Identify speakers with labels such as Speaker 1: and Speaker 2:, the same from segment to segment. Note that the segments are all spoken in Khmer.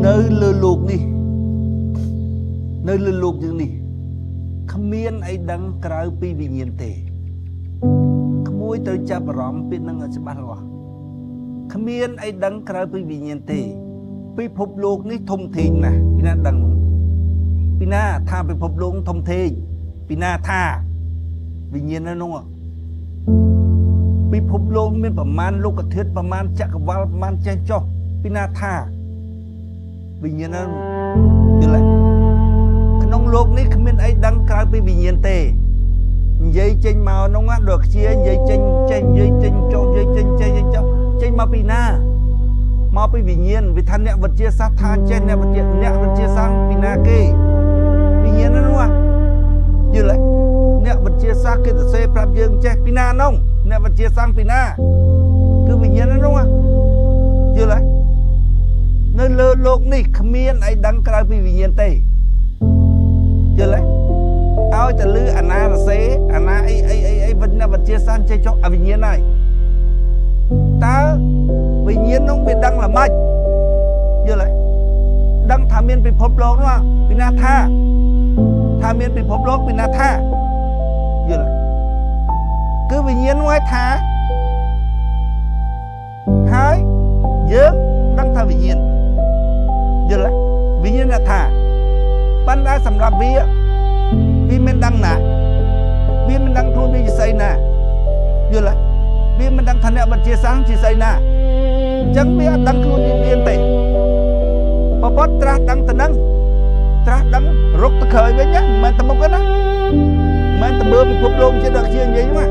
Speaker 1: នៅលើលោកនេះនៅលើលោកយើងនេះគ្មានអីដឹងក្រៅពីវិញ្ញាណទេក្មួយត្រូវចាប់អារម្មណ៍ពីនឹងឲ្យច្បាស់លាស់គ្មានអីដឹងក្រៅពីវិញ្ញាណទេពិភពលោកនេះធំធេងណាស់ពីណាដឹងពីណាថាពិភពលោកធំធេងពីណាថាវិញ្ញាណនៅនោះពិភពលោកមានប្រមាណលោកធាតុប្រមាណចក្រវាលប្រមាណចេះចុះពីណាថាវិញ្ញាណនៅយល់ទេក្នុងលោកនេះគ្មានអីដឹងក្រៅពីវិញ្ញាណទេនិយាយចេញមកនោះណាដូចជានិយាយចេញចេញនិយាយចេញចុះនិយាយចេញចេញចុះចេញមកពីណាមកពីវិញ្ញាណវាថាអ្នកវិទ្យាសាស្ត្រថាចេះអ្នកវិទ្យាសាស្ត្រពីណាគេវិញ្ញាណនោះយល់ទេអ្នកវិទ្យាសាស្ត្រគេសរសេរប្រាប់យើងចេះពីណានោះអ្នកវិទ្យាសាស្ត្រពីណាគឺវិញ្ញាណនោះយល់ទេនៅលើលោកនេះគ្មានអីដឹងក្រៅពីវិញ្ញាណទេយល់ទេឲ្យតែលឺអាណារសេអាណាអីអីអីអីវិញ្ញាវិទ្យាសាស្ត្រចេះចុះអវិញ្ញាណហើយតើវិញ្ញាណនោះវាដឹងល្មិចយល់ទេដឹងថាមានពិភពលោកនោះពីណាថាថាមានពិភពលោកពីណាថាយល់ទេគឺវិញ្ញាណនោះឲ្យថាហើយយើងដឹងថាវិញ្ញាណយល់ទេវិញ្ញាណថាប៉ុន្តែសម្រាប់វាវាមិនដឹងណាវាមិនដឹងខ្លួនវាជាស្អីណាយល់ទេវាមិនដឹងថាអ្នកវិទ្យាសាស្ត្រជាស្អីណាអញ្ចឹងវាអត់ដឹងខ្លួនវាទេពពុទ្ធត្រាស់ដឹងទៅនឹងត្រាស់ដឹងរុកទៅក្រោយវិញណាមិនមែនទៅមុខទេណាមិនមែនទៅមើលពិភពលោកជាដល់ជានិយាយហ្នឹង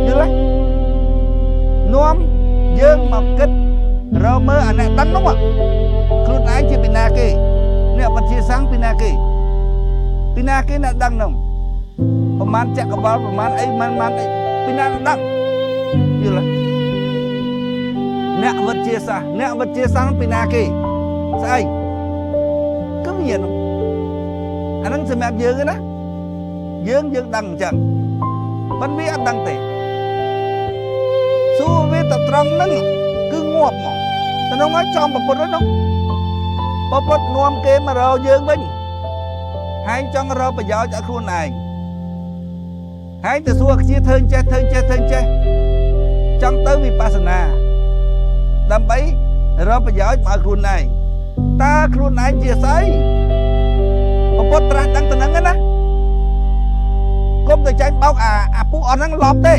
Speaker 1: យល់ទេនាំយើងមកគិតរកមើលអាអ្នកដឹងនោះខ្លួនឯងជាពីណាគេអ្នកវិទ្យាសាស្ត្រពីណាគេពីណាគេអ្នកដឹងនោះប្រមាណចក្រវាលប្រមាណអីប្រមាណអីពីណាដឹងយល់ទេអ្នកវិទ្យាសាស្ត្រអ្នកវិទ្យាសាស្ត្រពីណាគេស្អីគឺវិញ្ញាណនោះអាហ្នឹងសម្រាប់យើងទេណាយើងយើងដឹងអញ្ចឹងប៉ុន្តែវាអត់ដឹងទេសួរវាទៅត្រង់ហ្នឹងគឺងាប់ហ្មងទៅនោះឲ្យចំប្រពុតហ្នឹងប្រពុតនាំគេមករកយើងវិញហើយចង់រកប្រយោជន៍ឲ្យខ្លួនឯងហើយទៅសួរខ្ជាធ្វើចេះធ្វើចេះធ្វើចេះចង់ទៅវិបស្សនាដើម្បីរកប្រយោជន៍មកឲ្យខ្លួនឯងតើខ្លួនឯងជាស្អីប្រពុតត្រាស់ដឹងទៅហ្នឹងណាគុំទៅចាញ់បោកអាអាពួកអស់ហ្នឹងឡប់ទេ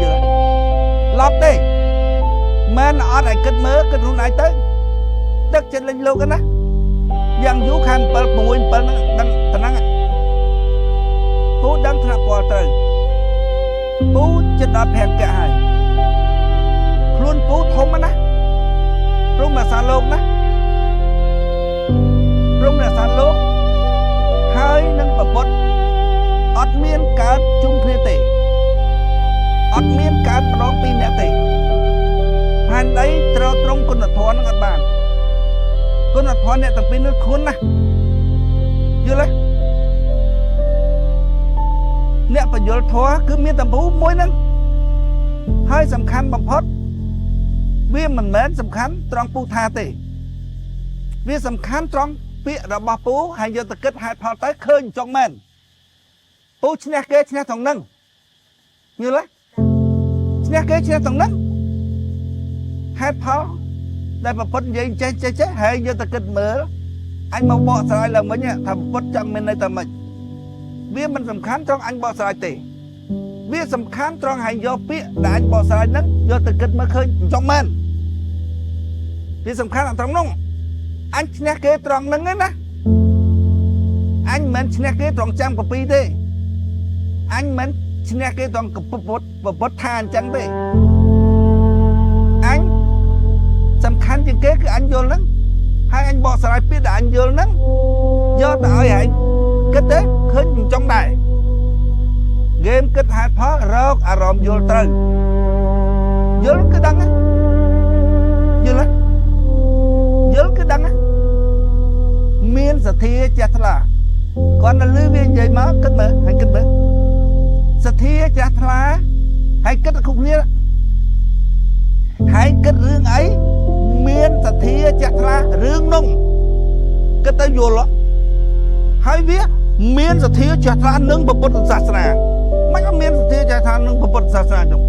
Speaker 1: យល់ឡប់ទេមិនអត់ឲ្យគិតមើលគិតខ្លួនឯងទៅទឹកចិត្តលេងលោកណាយ៉ាងយូរខែ7 6 7ហ្នឹងដឹងតំណហ្នឹងពូដឹងថ្នាក់ពលត្រូវពូចិត្តដល់ភង្គៈហើយខ្លួនពូធំណាស់ព្រមរក្សាលោកណាព្រមរក្សាលោកហើយនឹងប្រពុតអត់មានកើតជុំគ្នាទេអត់មានកើតម្ដងពីរអ្នកទេផែនដីត្រូវត្រង់គុណធម៌នឹងអត់បានគុណធម៌អ្នកទាំងពីរនោះធ្ងន់ណាស់យល់ទេអ្នកបញ្យលធម៌គឺមានតំពូមួយហ្នឹងហើយសំខាន់បំផុតវាមិនមែនសំខាន់ត្រង់ពូថាទេវាសំខាន់ត្រង់ពាក្យរបស់ពូហើយយកទៅគិតហេតុផលទៅឃើញចង់មែនពូឈ្នះគេឈ្នះត្រង់ហ្នឹងយល់ទេឈ្នះគេឈ្នះត្រង់ហ្នឹងហេតុផលដែលប្រពុតនិយាយចេះចេះចេះហើយយកទៅគិតមើលអញមកបកស្រាយឡើងវិញថាប្រពុតចង់មានន័យថាម៉េចវាមិនសំខាន់ត្រង់អញបកស្រាយទេវាសំខាន់ត្រង់ឲ្យយកពាក្យដែលអញបកស្រាយហ្នឹងយកទៅគិតមើលឃើញចង់មែនវាសំខាន់ត្រង់នោះអញឈ្នះគេត្រង់ហ្នឹងណាអញមិនមែនឈ្នះគេត្រង់ចាំកពីទេអញមិនឈ្នះគេត្រង់កពុទ្ធពុទ្ធថាអញ្ចឹងទេអញសំខាន់ជាងគេគឺអញយល់ហ្នឹងហើយអញបកស្រាយពាក្យដែលអញយល់ហ្នឹងយកទៅឲ្យឯងគិតទេឃើញចង់ដែរហ្គេមគិតហេតុផលរកអារម្មណ៍យល់ត្រូវយល់គឺដឹងណាយល់ទេយល់គឺដឹងណាមានសទ្ធាចេះថ្លាគាត់នៅលឺវានិយាយមកគិតមើលហើយគិតមើលសទ្ធាចេះថ្លាហើយគិតគ្រប់គ្នាហើយគិតរឿងអីមានសទ្ធាចេះថ្លា គិតទៅយល់ហើយវាមានសទ្ធាជ្រះថ្លានឹងពុទ្ធសាសនាមិនអត់មានសទ្ធាជ្រះថ្លានឹងពុទ្ធសាសនាចឹង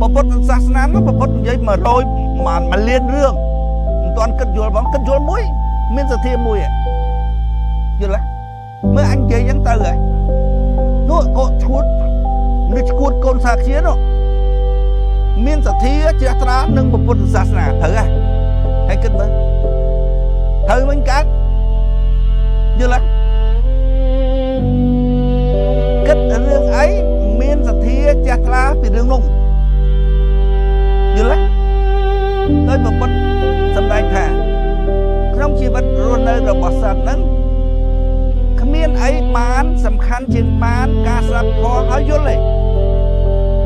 Speaker 1: ពុទ្ធសាសនានោះពុទ្ធនិយាយ100មួយលានរឿងមិនទាន់គិតយល់បងគិតយល់មួយមានសទ្ធាមួយយល់ទេមើលអញនិយាយចឹងទៅហ៎នោះកូនឈួតមនុស្សឈួតកូនសាខ្ជានោះមានសទ្ធាជ្រះថ្លានឹងពុទ្ធសាសនាត្រូវហ៎ហើយគិតមើលត្រូវមិនកើតយល់ទេគិតរឿងអីមានសទ្ធាជ្រះថ្លាពីរឿងនោះយល់ទេដោយពុទ្ធសម្ដែងថាក្នុងជីវិតរស់នៅរបស់សត្វហ្នឹងគ្មានអីបានសំខាន់ជាងបានការស្ដាប់ធម៌ហើយយល់ទេ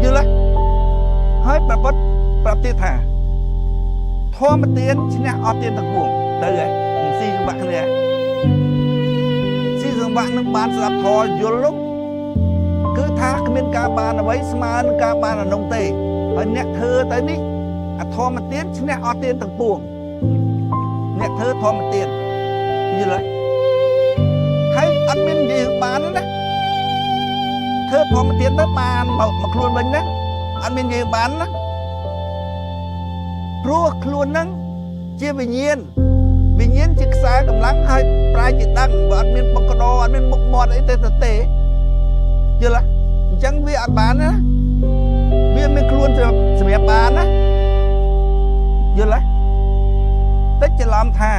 Speaker 1: យល់ទេហើយប្រពុតប្រាប់ទៀតថាធម៌ទានឈ្នះអស់ទានទាំងពួងទៅហ៎ស៊ីសង្វាក់គ្នាស៊ីសង្វាក់នឹងបានស្ដាប់ធម៌យល់នោះគឺថាគ្មានការបានអ្វីស្មើនឹងការបានអានោះទេហើយអ្នកធ្វើទៅនេះអធមទានឈ្នះអស់ទានទាំងពួងអ្នកធ្វើធម៌ទានយល់ទេហើយអត់មាននិយាយបានណាធ្វើធម៌ទានទៅបានមកខ្លួនវិញណាអត់មាននិយាយបានណាព្រោះខ្លួនហ្នឹងជាវិញ្ញាណវិញ្ញាណជាខ្សែកម្លាំងហើយប្រែជាដឹងបើអត់មានបុគ្គលអត់មានមុខមាត់អីទេទេយល់ទេអញ្ចឹងវាអត់បានណាវាមានខ្លួនសម្រាប់បានណាយល់ទេតិចច្រឡំថា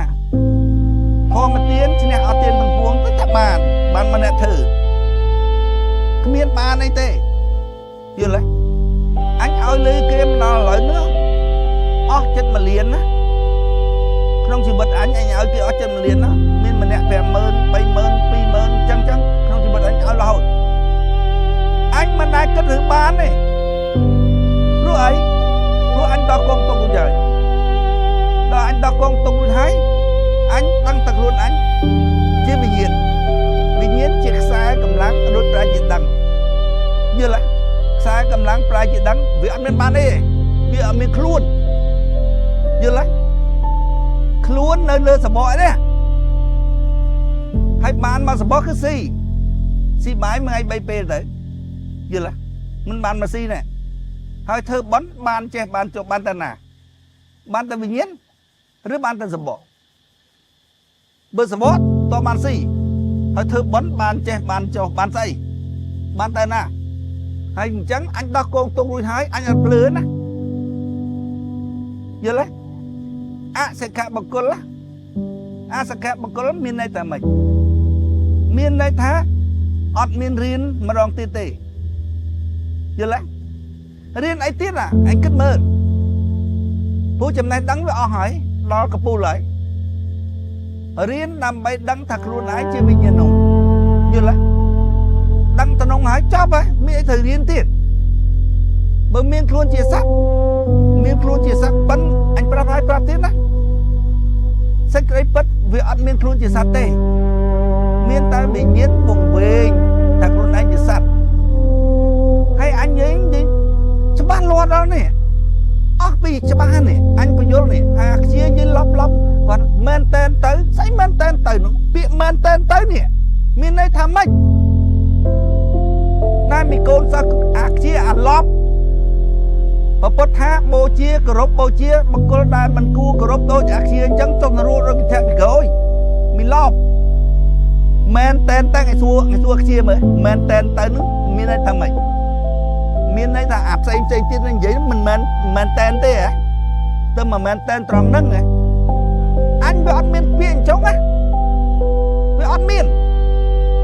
Speaker 1: ធម៌ទានឈ្នះអត់ទានទាំងពួងទៅតែបានបានមកអ្នកធ្វើគ្មានបានអីទេយល់ទេអញឲ្យលុយគេមកដល់ឥឡូវនេះអស់ចិត្ត1លានណាក្នុងជីវិតអញអញឲ្យគេអស់ចិត្ត1លានណាមានម្នាក់50000 30000 20000ចឹងចឹងក្នុងជីវិតអញឲ្យរហូតអញមិនដែលគិតរឿងបានទេព្រោះអីព្រោះអញដល់កងទុករួចហើយដល់អញដល់កងទុករួចហើយអញដឹងតែខ្លួនអញជាវិញ្ញាណវិញ្ញាណជាខ្សែកម្លាំងរួចប្រែជាដឹងយល់ទេខ្សែកម្លាំងប្រែជាដឹងវាអត់មានបានទេវាអត់មានខ្លួនយល់ទេខ្លួននៅលើសបកនេះហើយបានមកសបកគឺស៊ីស៊ីបាយមួយថ្ងៃ3ពេលទៅយល់ទេមិនបានមកស៊ីណែហើយធ្វើបន់បានចេះបានជប់បានតែណាបានតែវិញ្ញាណឬបានតែសបកបើសបកតបានស៊ីហើយធ្វើបន់បានចេះបានចុះបានស្អីបានតែណាហើយអញ្ចឹងអញដោះកងទុករួចហើយអញអត់ភ្លឺណាយល់ទេអសិខបុគ្គលអសិខបុគ្គលមានន័យថាម៉េចមានន័យថាអត់មានរៀនម្ដងទៀតទេយល់ទេរៀនអីទៀតអាអញគិតមើលព្រោះចំណេះដឹងវាអស់ហើយដល់កពូលហើយរៀនដើម្បីដឹងថាខ្លួនឯងជាវិញ្ញាណនោះយល់ទេដឹងតំណងហើយចប់ហើយមានអីត្រូវរៀនទៀតបើមានខ្លួនជាសត្វមានខ្លួនជាសត្វប៉ិនអញប្រាប់ហើយប្រាប់ទៀតណាសេចក្តីពិតវាអត់មានខ្លួនជាសត្វទេមានតែវិញ្ញាណវង្វេងថាខ្លួនឯងជាសត្វហើយអញនិយាយច្បាស់លាស់ដល់នេះអស់ពីច្បាស់នេះអញបញ្យល់នេះអាខ្ជានិយាយឡប់ឡប់គាត់មែនតែនទៅស្អីមែនតែនទៅនោះពាក្យមែនតែនទៅនេះមានន័យថាម៉េចតែមីកូនសិស្សអាខ្ជាអាឡប់ពុទ្ធថាបូជាគោរពបូជាបុគ្គលដែលមិនគួរគោរពដូចអាខ្ជាអញ្ចឹងចុះនរោរកធៈពីក្រោយមីឡប់មែនតែនតែឲ្យសួរឲ្យសួរខ្ជាមើលមែនតែនទៅនឹងមានន័យថាម៉េចមានន័យថាអាផ្សេងផ្សេងទៀតនឹងនិយាយមិនមែនមែនតែនទេហ៎ទៅមិនមែនតែនត្រង់ហ្នឹងហ៎អញវាអត់មានពាក្យអញ្ចឹងណាវាអត់មាន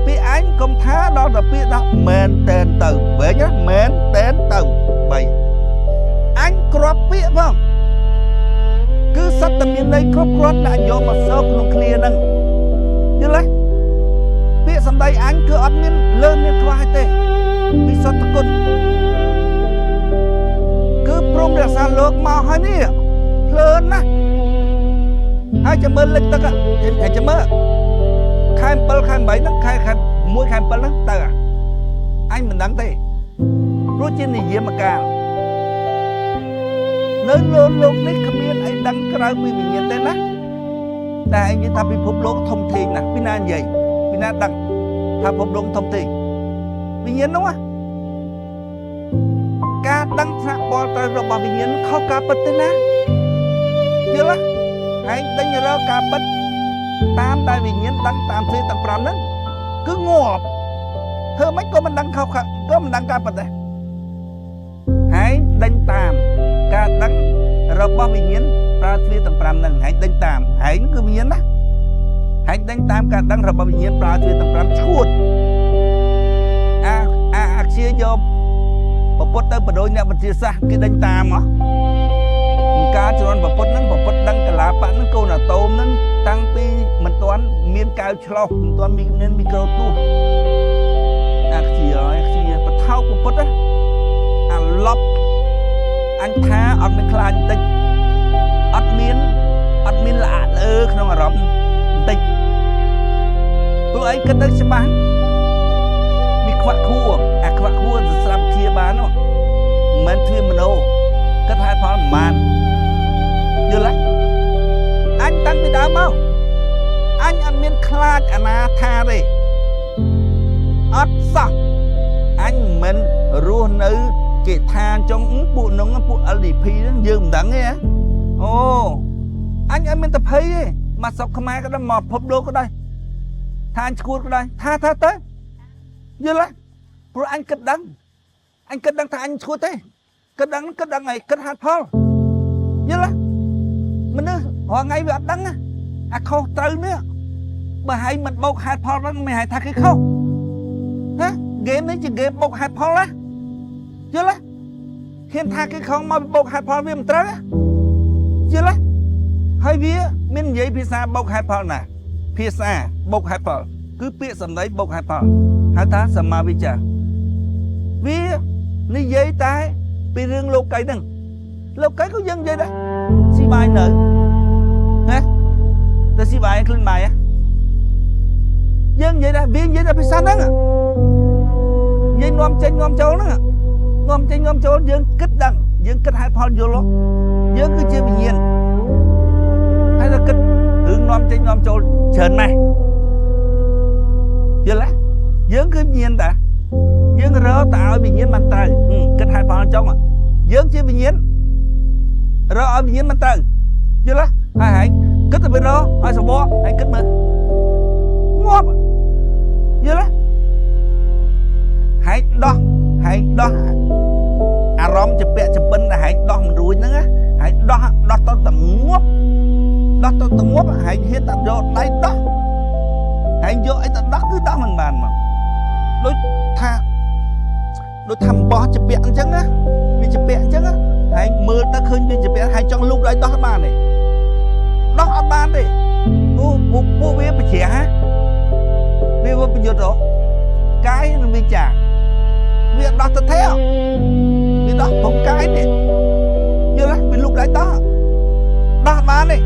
Speaker 1: ពាក្យអញកុំថាដល់តែពាក្យថាមែនតែនទៅវិញណាមែនតែនទៅបីអញក្របពាក្យផងគឺសត្វតែមានន័យគ្រប់គ្រាន់ដែលយកមកសោកក្នុងឃ្លាហ្នឹងយល់ទេពាក្យសម្ដីអញគឺអត់មានលើមានខ្វះទេពិសុទ្ធគុណគឺព្រមរក្សាលោកមកហើយនេះភ្លឿនណាស់ហើយចាំមើលលិចទឹកហើយចាំមើលខែ7ខែ8ហ្នឹងខែខែ1ខែ7ហ្នឹងទៅអញមិនដឹងទេព្រោះជានិយមកាលនៅលើលោកនេះគ្មានអីដឹងក្រៅពីវិញ្ញាណទេណា តែឯងនិយាយថាពិភពលោកធំធេងណាស់ពីណានិយាយពីណាដឹងថាពិភពលោកធំធេងវិញ្ញាណនោះណាការដឹងថ្នាក់បលត្រូវរបស់វិញ្ញាណខុសការពិតទេណាយល់ទេឯងដេញរកការពិតតាមតែវិញ្ញាណដឹងតាមទ្វាទាំង5ហ្នឹងគឺងាប់ធ្វើម៉េចក៏មិនដឹងខុសក៏មិនដឹងការពិតដែរហើយដេញតាមការដឹងរបស់វិញ្ញាណប្រើទ្វាទាំង5ហ្នឹងហើយដេញតាមហើយគឺវិញ្ញាណណាហើយដេញតាមការដឹងរបស់វិញ្ញាណប្រើទ្វាទាំង5ឈួតអាអាអាខ្ជាយកពពុទ្ធទៅបដូរអ្នកវិទ្យាសាស្ត្រគេដេញតាមហ៎ការជំនាន់ពពុទ្ធហ្នឹងពពុទ្ធដឹងកលាបៈហ្នឹងកូនអាតូមហ្នឹងតាំងពីមិនទាន់មានកែវឆ្លោះមិនទាន់មានមីក្រូទស្សន៍អាខ្ជាហើយខ្ជាបថោកពពុទ្ធណាអាឡប់អញថាអត់មានខ្លាចបន្តិចអត់មានល្អលើក្នុងអារម្មណ៍បន្តិចព្រោះអីគិតទៅច្បាស់មានខ្វាក់ខួរអាខ្វាក់ខួរស្រាប់ជាបាននោះមិនមែនទ្វាមโนគិតហេតុផលមិនបានយល់ទេអញតាំងពីដើមមកអញអត់មានខ្លាចអាណាថាទេអត់សោះអញមិនរស់នៅគេថាចុងពួកនោះពួក LDP ហ្នឹងយើងមិនដឹងទេអូអញអត់មានតភ័យទេមកស្រុកខ្មែរក៏ដោយមកភពលោកក៏ដោយថាអញឈួតក៏ដោយថាទៅយល់ទេព្រោះអញគិតដឹងអញគិតដឹងថាអញឈួតទេគិតដឹងអីគិតហេតុផលយល់ទេមនុស្សរាល់ថ្ងៃវាអត់ដឹងអាខុសត្រូវនេះបើហើយមិនបោកហេតុផលហ្នឹងមិនហៅថាគេខុសណាហ្គេមនេះជាហ្គេមបោកហេតុផលណាយល់ទេហ៊ានថាគេខំមកបោកហេតុផលវាមិនត្រូវយល់ទេហើយវាមាននិយាយភាសាបោកហេតុផលណាភាសាបោកហេតុផលគឺពាក្យសម្ដីបោកហេតុផលហៅថាសមាវិចាវានិយាយតែពីរឿងលោកីហ្នឹងលោកីក៏យើងនិយាយដែរស៊ីបាយនៅណាទៅស៊ីបាយខ្លួនបាយយើងនិយាយដែរវានិយាយតែភាសាហ្នឹងនិយាយនាំចេញនាំចូលហ្នឹងនាំចេញនាំចូលយើងគិតដឹងយើងគិតហេតុផលយល់យើងគឺជាវិញ្ញាណហើយเราគិតរឿងនាំចេញនាំចូលច្រើនណាស់យល់ទេយើងគឺវិញ្ញាណតាយើងរកតែឲ្យវិញ្ញាណមិនត្រូវគិតហេតុផលចុងយើងជាវិញ្ញាណរកឲ្យវិញ្ញាណមិនត្រូវយល់ទេហើយគិតទៅរកឲ្យសបកហើយគិតមើលងាប់យល់ទេហើយដោះអារម្មណ៍ជាពាក់ចំពិនដែលហែងដោះមិនរួចហ្នឹងហែងដោះទៅតែងាប់ដោះទៅតែងាប់ហែងហ៊ានតែយកដៃដោះហែងយកអីទៅដោះគឺដោះមិនបានមកដូចថាអំបោះជាពាក់អញ្ចឹងណាវាជាពាក់អញ្ចឹងហែងមើលទៅឃើញវាជាពាក់ហែងចង់លូកដៃដោះបានទេដោះអត់បានទេពួកវាបច្រាស់វាបញ្យុទ្ធកាយនឹងវាចាវាដោះទៅទេវាដោះផងកាយនេះយល់ទេវាលូកដៃដោះបានទេ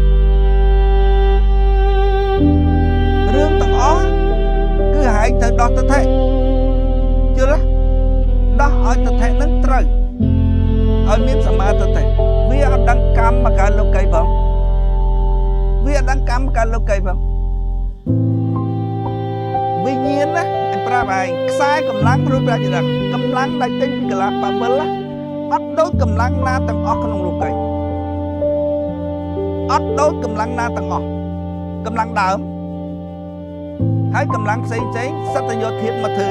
Speaker 1: រឿងទាំងអស់គឺហែងត្រូវដោះទៅទេយល់ទេដោះឲ្យទៅទេនឹងត្រូវឲ្យមានសមាធិទេវាអត់ដឹងកម្មមកកើតលោកីផងវាអត់ដឹងកម្មកើតលោកីផងវិញ្ញាណណាអញប្រាប់ឯងខ្សែកម្លាំងរួចប្រាជ្ញាកម្លាំងដែលចេញពីកលាបវិលអត់ដូចកម្លាំងណាទាំងអស់ក្នុងលោកីអត់ដូចកម្លាំងណាទាំងអស់កម្លាំងដើមហើយកម្លាំងផ្សេងផ្សេងសត្វយោធាមកធ្វើ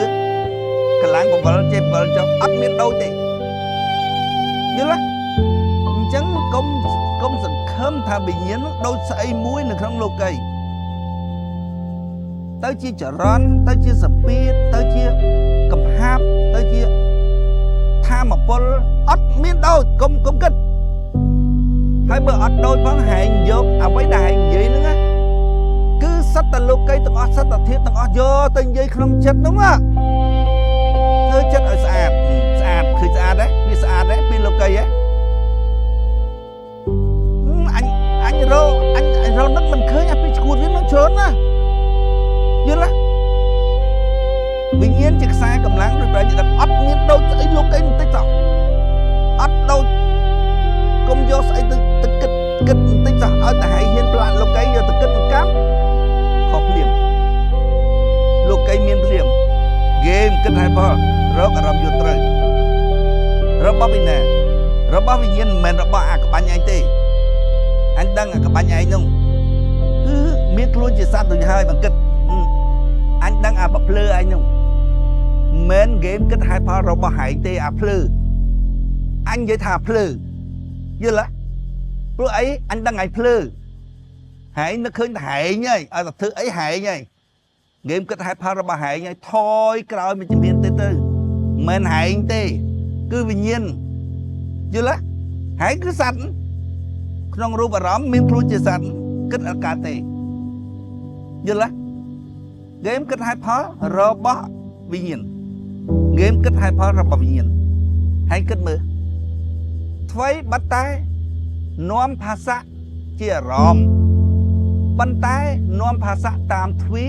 Speaker 1: កម្លាំងបវលចេះបវលចុះអត់មានដូចទេយល់ទេអញ្ចឹងកុំសង្ឃឹមថាវិញ្ញាណដូចស្អីមួយនៅក្នុងលោកីទៅជាចរន្តទៅជាសពាតទៅជាកំហាប់ទៅជាធម្មពលអត់មានដូចកុំគិតហើយបើអត់ដូចផងហែងយកអ្វីដែលហែងនិយាយហ្នឹងណាគឺសត្វតលោកីទាំងអស់សត្វតធាតុទាំងអស់យកទៅនិយាយក្នុងចិត្តហ្នឹងណាធ្វើចិត្តឲ្យស្អាតស្អាតឃើញស្អាតទេវាស្អាតទេពីលោកីហ៎អញរកនឹកមិនឃើញអាពីឈួតវានឹងច្រើនណាយល់ទេវិញ្ញាណជាខ្សែកម្លាំងដូចប្រែជាអត់មានដូចស្អីលោកីបន្តិចសោះអត់ដូចកុំយកស្អីទៅគិតបន្តិចសោះឲ្យតែហែងហ៊ានផ្លាក់លោកីយកទៅគិតកម្ម របស់ពីណារបស់វិញ្ញាណមិនមែនរបស់អាក្បាញ់ឯងទេអញដឹងអាក្បាញ់ឯងនោះគឺមានខ្លួនជាសត្វដូចហើយបង្គិតអញដឹងអាប្រភ្លឺឯងនោះមិនហ្គេមគិតហេតុផលរបស់ឯងទេអាភ្លឺអញនិយាយថាភ្លឺយល់ទេព្រោះអីអញដឹងឯងភ្លឺហែងនឹកឃើញតែហែងហើយឲ្យតែធ្វើអីហែងហើយហ្គេមគិតហេតុផលរបស់ហែងហើយថយក្រោយមួយជំហានទៀតទៅមិនហែងទេគឺវិញ្ញាណយល់ទេហែងគឺសត្វក្នុងរូបអារម្មណ៍មានខ្លួនជាសត្វគិតអត់កើតទេយល់ទេហ្គេមគិតហេតុផលរបស់វិញ្ញាណហ្គេមគិតហេតុផលរបស់វិញ្ញាណហែងគិតមើលថ្វីបាត់តែនាំភាសាជាអារម្មណ៍ប៉ុន្តែនាំភាសាតាមទ្វា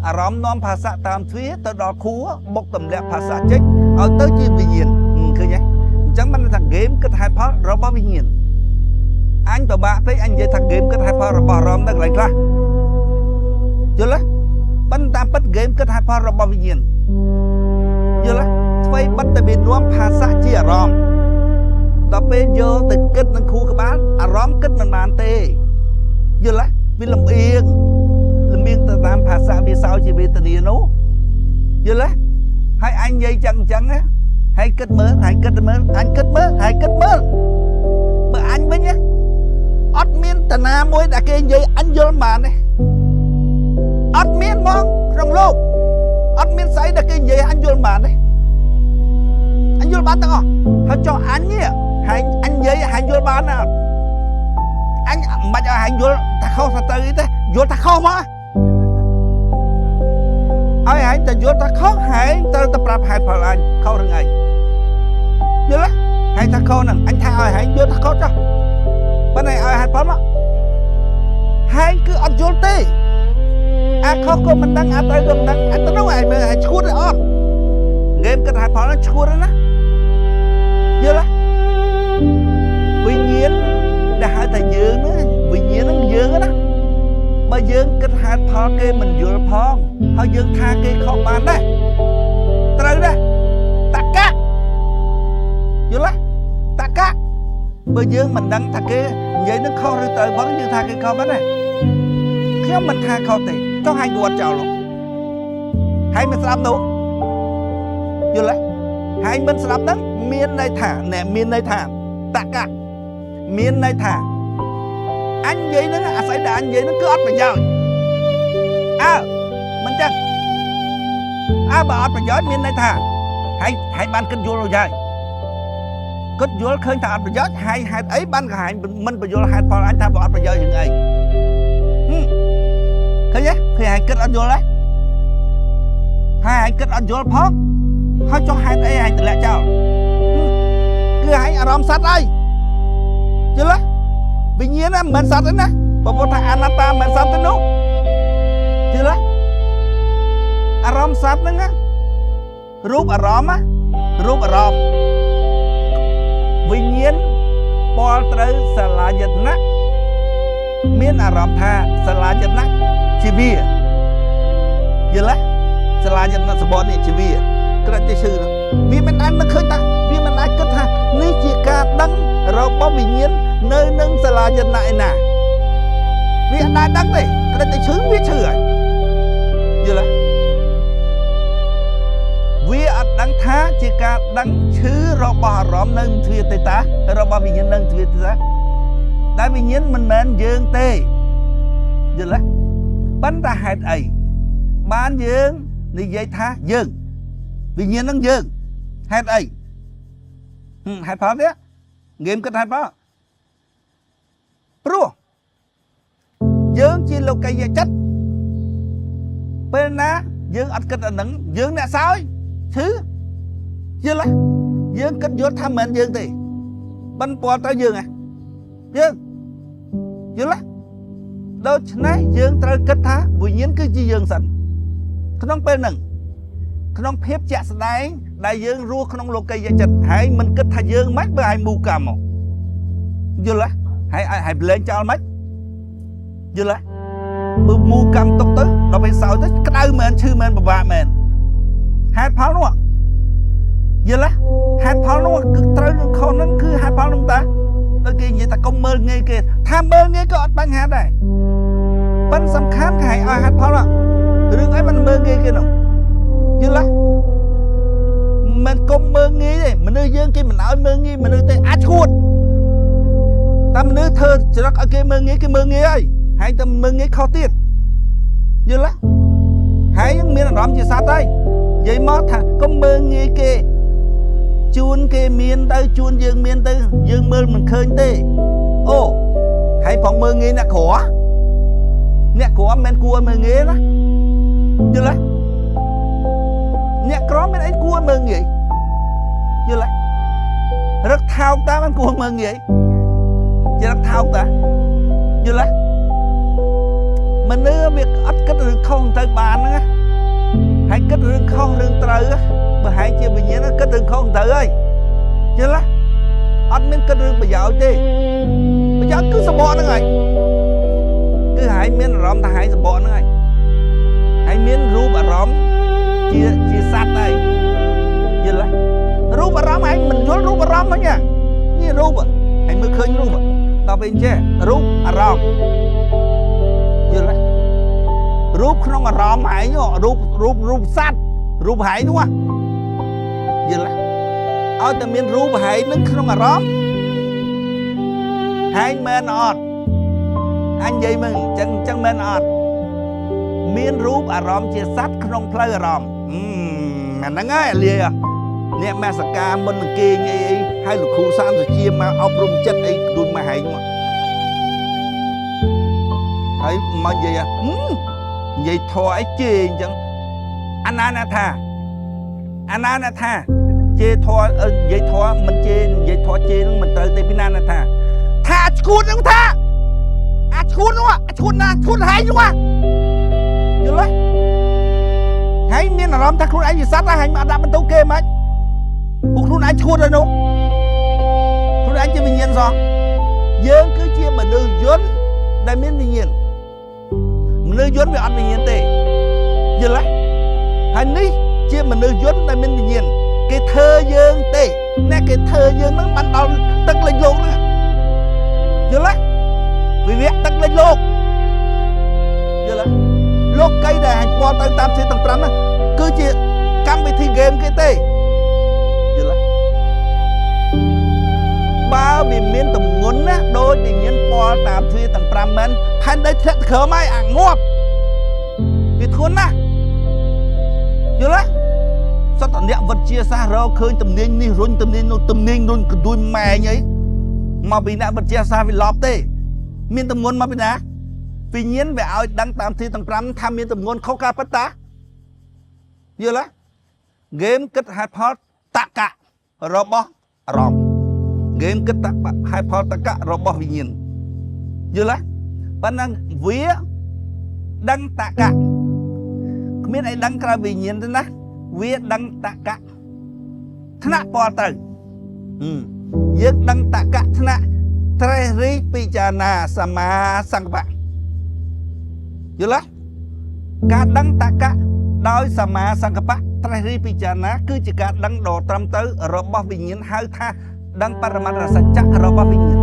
Speaker 1: អារម្មណ៍នាំភាសាតាមទ្វាទៅដល់ខួរបុកទម្លាក់ភាសាចេញឲ្យទៅជាវិញ្ញាណឃើញទេអញ្ចឹងបានថាហ្គេមគិតហេតុផលរបស់វិញ្ញាណអញពិបាកពេកអញនិយាយថាហ្គេមគិតហេតុផលរបស់អារម្មណ៍នៅកន្លែងខ្លះយល់ទេប៉ុន្តែតាមពិតហ្គេមគិតហេតុផលរបស់វិញ្ញាណយល់ទេថ្វីបិទតែវានាំភាសាជាអារម្មណ៍ដល់ពេលយកទៅគិតនឹងខួរក្បាលអារម្មណ៍គិតមិនបានទេយល់ទេវាលំអៀងលំអៀងទៅតាមភាសាវាសោជាវេទនានោះយល់ទេហើយអញនិយាយចឹងចឹងណាហើយគិតមើលហើយគិតមើលអញគិតមើលហើយគិតមើលបើអញវិញណាអត់មានតាណាមួយដែលគេនិយាយអញយល់បានទេអត់មានហ្មងក្នុងលោកអត់មានស្អីដែលគេនិយាយអញយល់បានទេអញយល់បានទាំងអស់ហើយចុះអញនេះហើយអញនិយាយហើយយល់បានណាអត់អញមិនបាច់ឲ្យហែងយល់ថាខុសថាទៅអីទេយល់ថាខុសមកឲ្យហែងតែយល់ថាខុសហែងត្រូវតែប្រាប់ហេតុផលអញខុសរឿងអីយល់ទេហែងថាខុសហ្នឹងអញថាឲ្យហែងយល់ថាខុសចុះប៉ុន្តែឲ្យហេតុផលមកហែងគឺអត់យល់ទេអាខុសក៏មិនដឹងអាត្រូវក៏មិនដឹងអាទៅនោះឯងមើលហែងឈួតទេអត់ហ្គេមគិតហេតុផលហ្នឹងឈួតណាយល់ទេវិញ្ញាណដែលហៅថាយើងហ្នឹងវិញ្ញាណហ្នឹងយើងណាបើយើងគិតហេតុផលគេមិនយល់ផងហើយយើងថាគេខុសបានដែរត្រូវដែរតកៈយល់ទេតកៈបើយើងមិនដឹងថាគេនិយាយនឹងខុសឬត្រូវផងយើងថាគេខុសបានដែរខ្ញុំមិនថាខុសទេចង់ឲ្យគាត់ចោលនោះហើយមិនស្ដាប់នោះយល់ទេហើយមិនស្ដាប់ហ្នឹងមានន័យថាអ្នកមានន័យថាតកៈមានន័យថាអញនិយាយហ្នឹងអាស្រ័យតែអញនិយាយហ្នឹងគឺអត់ប្រយោជន៍អើមិនចឹងអើបើអត់ប្រយោជន៍មានន័យថាហើយហើយបានគិតយល់រួចហើយគិតយល់ឃើញថាអត់ប្រយោជន៍ហើយហេតុអីបានក៏ហើយមិនបញ្យល់ហេតុផលអញថាបើអត់ប្រយោជន៍រឿងអីឃើញទេឃើញហើយគិតអត់យល់ទេហើយហើយគិតអត់យល់ផងហើយចុះហេតុអីហើយតម្លាក់ចោលគឺហើយអារម្មណ៍សត្វអីយល់ទេវិញ្ញាណណាមិនមែនសត្វទេណាបើពុទ្ធថាអនត្តាមិនមែនសត្វទេនោះយល់ទេអារម្មណ៍សត្វហ្នឹងណារូបអារម្មណ៍ណារូបអារម្មណ៍វិញ្ញាណពលត្រូវសាលាយតនៈមានអារម្មណ៍ថាសាលាយតនៈជាវាយល់ទេសាលាយតនៈសបនេះជាវាក្រិតទេឈឺនោះវាមិនអាចនឹកឃើញថាវាមិនអាចគិតថានេះជាការដឹងរបស់វិញ្ញាណនៅនឹងសាលាយតនៈឯណាវាអត់ដែលដឹងទេក្រិតតែឈឺវាឈឺហើយយល់ទេវាអត់ដឹងថាជាការដឹងឈឺរបស់អារម្មណ៍នៅទ្វាទេតារបស់វិញ្ញាណនៅទ្វាទេតាដែលវិញ្ញាណមិនមែនយើងទេយល់ទេប៉ុន្តែហេតុអីបានយើងនិយាយថាយើងវិញ្ញាណនឹងយើងហេតុអីហេតុផលទេហ្គេមគិតហេតុផលព្រោះយើងជាលោកីយចិត្តពេលណាយើងអត់គិតអានឹងយើងអ្នកសោយឈឺយល់ទេយើងគិតយល់ថាមិនមែនយើងទេបិណ្ឌពលត្រូវយើងហ៎យើងយល់ទេដូច្នេះយើងត្រូវគិតថាវិញ្ញាណគឺជាយើងសិនក្នុងពេលហ្នឹងក្នុងភាពជាក់ស្ដែងដែលយើងរស់ក្នុងលោកីយចិត្តហើយមិនគិតថាយើងមិនបើឲ្យមូកម្មមកយល់ទេហើយឲ្យលែងចោលមិនយល់ទេបើមូកម្មទុកទៅដល់ពេលសោយទៅក្តៅមែនឈឺមែនពិបាកមែនហេតុផលនោះ យល់ទេហេតុផលនោះគឺត្រូវនឹងខុសហ្នឹងគឺហេតុផលនោះតាដល់គេនិយាយថាកុំមើលងាយគេថាមើលងាយក៏អត់បញ្ហាដែរប៉ិនសំខាន់គេឲ្យហេតុផលរឿងអីមិនមើលងាយគេនោះយល់ទេមិនកុំមើលងាយទេមនុស្សយើងគេមិនឲ្យមើលងាយមនុស្សទេអាចឈួតតែមនុស្សធ្វើច្រឹកឲ្យគេមើលងាយគេមើលងាយហើយហើយតែមើលងាយខុសទៀតយល់ទេហើយនឹងមានអារម្មណ៍ជាសត្វហើយនិយាយមកថាកុំមើលងាយគេជួនគេមានទៅជួនយើងមានទៅយើងមើលមិនឃើញទេអូហើយផងមើលងាយអ្នកក្រអ្នកក្រមិនមែនគួរឲ្យមើលងាយណាយល់ទេអ្នកក្រមានអីគួរឲ្យមើលងាយយល់ទេរឹកថោកតាមិនគួរមើលងាយជារឹកថោកតាយល់ទេមនុស្សវាអត់គិតរឿងខុសទៅបានហ្នឹងណាហើយគិតរឿងខុសរឿងត្រូវបើហែងជាវិញ្ញាណគិតរឿងខុសទៅហើយយល់ទេអត់មានគិតរឿងប្រយោជន៍ទេប្រយោជន៍គឺសបកហ្នឹងហើយគឺហែងមានអារម្មណ៍ថាហែងសបកហ្នឹងហើយហើយមានរូបអារម្មណ៍ជាសត្វហើយយល់ទេរូបអារម្មណ៍ហែងមិនយល់រូបអារម្មណ៍ហ្នឹងនេះរូបហែងមើលឃើញរូបដល់ពេលអញ្ចេះរូបអារម្មណ៍យល់ទេរូបក្នុងអារម្មណ៍ហែងរូបរូបរូបសត្វរូបហែងនោះយល់ទេឲ្យតែមានរូបហែងនឹងក្នុងអារម្មណ៍ហែងមែនអត់អញនិយាយមើលអញ្ចឹងមែនអត់មានរូបអារម្មណ៍ជាសត្វក្នុងផ្លូវអារម្មណ៍អាហ្នឹងហើយលាយអ្នកមាសកាមុននឹងគេងអីអីហើយលោកគ្រូសានសុជាមកអប់រំចិត្តអីដូចមកហែងមកហើយមកនិយាយនិយាយធေါ်អីជេរអញ្ចឹងអាណាណាថាអាណាណាថាជេរធေါ်និយាយធေါ်មិនជេរនិយាយធေါ်ជេរនឹងមិនត្រូវទេពីណាណាថាថាឈួតហ្នឹងថាអាឈួតនោះអាឈួតណាឈួតហែងនោះយល់ទេហើយមានអារម្មណ៍ថាខ្លួនឯងជាសត្វហើយមកដាក់បន្ទុកគេមិនពួកខ្លួនឯងឈួតហើយនោះខ្លួនឯងជាវិញ្ញាណសោះយើងគឺជាមនុស្សយន្តដែលមានវិញ្ញាណមនុស្សយន្តវាអត់វិញ្ញាណទេយល់ទេហើយនេះជាមនុស្សយន្តដែលមានវិញ្ញាណគេធ្វើយើងទេអ្នកគេធ្វើយើងហ្នឹងបានដល់ទឹកលិចលោកហ្នឹងយល់ទេវិវៈទឹកលិចលោកយល់ទេលោកកៃដែលអញពាល់ទៅតាមជាទាំង5ហ្នឹងគឺជាកម្មវិធីហ្គេមគេទេយល់ទេបើវាមានតម្ងន់ណាដូចវិញ្ញាណពាល់តាមទ្វាទាំង5មែនផែនដីធ្លាក់ទៅក្រោមហើយអាងាប់វាធ្ងន់ណាស់យល់ទេសត្វតអ្នកវិទ្យាសាស្ត្ររកឃើញទំនាញនេះរុញទំនាញនោះទំនាញរុញកដួយម៉ែងអីមកពីអ្នកវិទ្យាសាស្ត្រវាឡប់ទេមានតម្ងន់មកពីណាវិញ្ញាណវាឲ្យដឹងតាមទីទាំង5ថាមានតម្ងន់ខុសការពិតតាយល់ទេហ្គេមគិតហេតុផលតកៈរបស់អារម្មណ៍ហ្គេមគិតហេតុផលតកៈរបស់វិញ្ញាណយល់ទេប៉ុណ្ណឹងវាដឹងតកៈគ្មានអីដឹងក្រៅវិញ្ញាណទេណាវាដឹងតកៈថ្នាក់ពលទៅយើងដឹងតកៈថ្នាក់ត្រេះរិះពិចារណាសមាសង្កបៈយល់ទេការដឹងតកៈដោយសមាសង្កបៈត្រេះរិះពិចារណាគឺជាការដឹងដ៏ត្រឹមត្រូវរបស់វិញ្ញាណហៅថាដឹងបរមត្ថសច្ចៈរបស់វិញ្ញាណ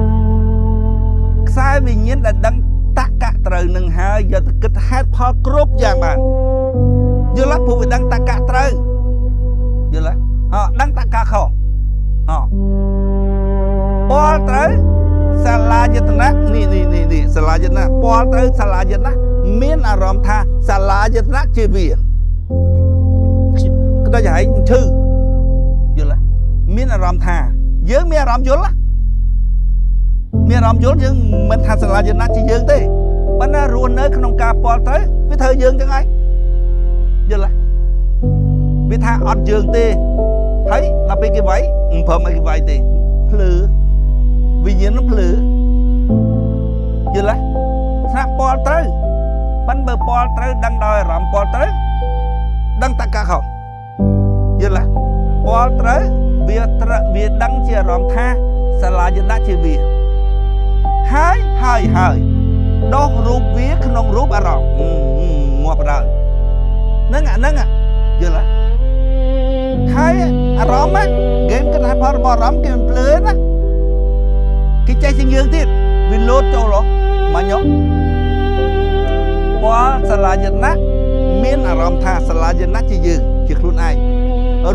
Speaker 1: ខ្សែវិញ្ញាណដែលដឹងតកៈត្រូវនឹងហើយយកទៅគិតហេតុផលគ្រប់យ៉ាងបានយល់ទេព្រោះវាដឹងតកៈត្រូវយល់ទេអដឹងតកៈខុសអពលត្រូវសាលាយតនៈនេះនេះនេះនេះសាលាយតនៈពលត្រូវសាលាយតនៈមានអារម្មណ៍ថាសាលាយតនៈជាវាក្តៅហែងឈឺយល់ទេមានអារម្មណ៍ថាយើងមានអារម្មណ៍យល់មានអារម្មណ៍យល់យើងមិនថាសាលាយតនៈជាយើងទេប៉ុន្តែរស់នៅក្នុងការពលត្រូវវាធ្វើយើងចឹងហើយយល់ទេវាថាអត់យើងទេហើយដល់ពេលគេវាយមិនព្រមឲ្យគេវាយទេភ្លឺវិញ្ញាណនឹងភ្លឺយល់ទេថ្នាក់ពលត្រូវប៉ិនបើពលត្រូវដឹងដោយអារម្មណ៍ពលត្រូវដឹងតកៈខុសយល់ទេពលត្រូវវាត្រូវវាដឹងជាអារម្មណ៍ថាសាលាយណៈជាវាហើយហើយហើយដោះរូបវាក្នុងរូបអារម្មណ៍ងាប់ដល់ហ្នឹងអាហ្នឹងយល់ទេ ហើយអារម្មណ៍ណាហ្គេមគិតហេតុផលរបស់អារម្មណ៍គេមិនភ្លឺណាគេចេះជាងយើងទៀតវាលោតចូលហ៎មកញោម ពលសលាយណៈមានអារម្មណ៍ថាសលាយណៈជាយើងជាខ្លួនឯង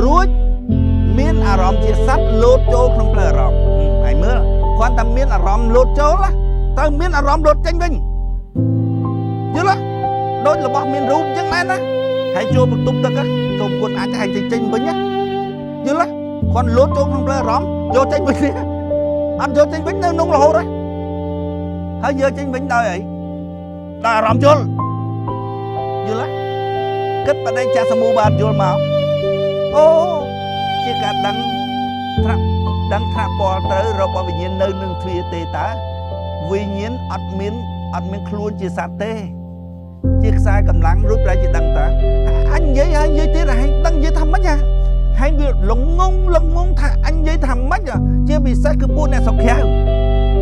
Speaker 1: រួចមានអារម្មណ៍ជាសត្វលោតចូលក្នុងផ្លូវអារម្មណ៍ហើយមើលគ្រាន់តែមានអារម្មណ៍លោតចូលណាត្រូវមានអារម្មណ៍លោតចេញវិញយល់ទេដូចរបស់មានរូបអញ្ចឹងដែរណាហើយចូលបន្ទប់ទឹកចូលគុណអាចឲ្យចេញវិញណាយល់ទេគ្រាន់លោតចូលក្នុងផ្លូវអារម្មណ៍យកចេញវិញអត់យកចេញវិញនៅក្នុងរហូតហើយយកចេញវិញដោយអីដោយអារម្មណ៍យល់ យល់ទេគិតបដិច្ចសមូបាទយល់មកអូជាការដឹងថ្នាក់ដឹងថ្នាក់ពលត្រូវរបស់វិញ្ញាណនៅនឹងទ្វាទេតើវិញ្ញាណអត់មានខ្លួនជាសត្វទេជាខ្សែកម្លាំងរួចប្រែជាដឹងតើអញនិយាយហើយនិយាយទៀតហើយដឹងនិយាយថាម៉េចហ่ะហើយវាល្ងងល្ងងថាអញនិយាយថាម៉េចជាពិសេសគឺពួកអ្នកស្រុកក្រៅ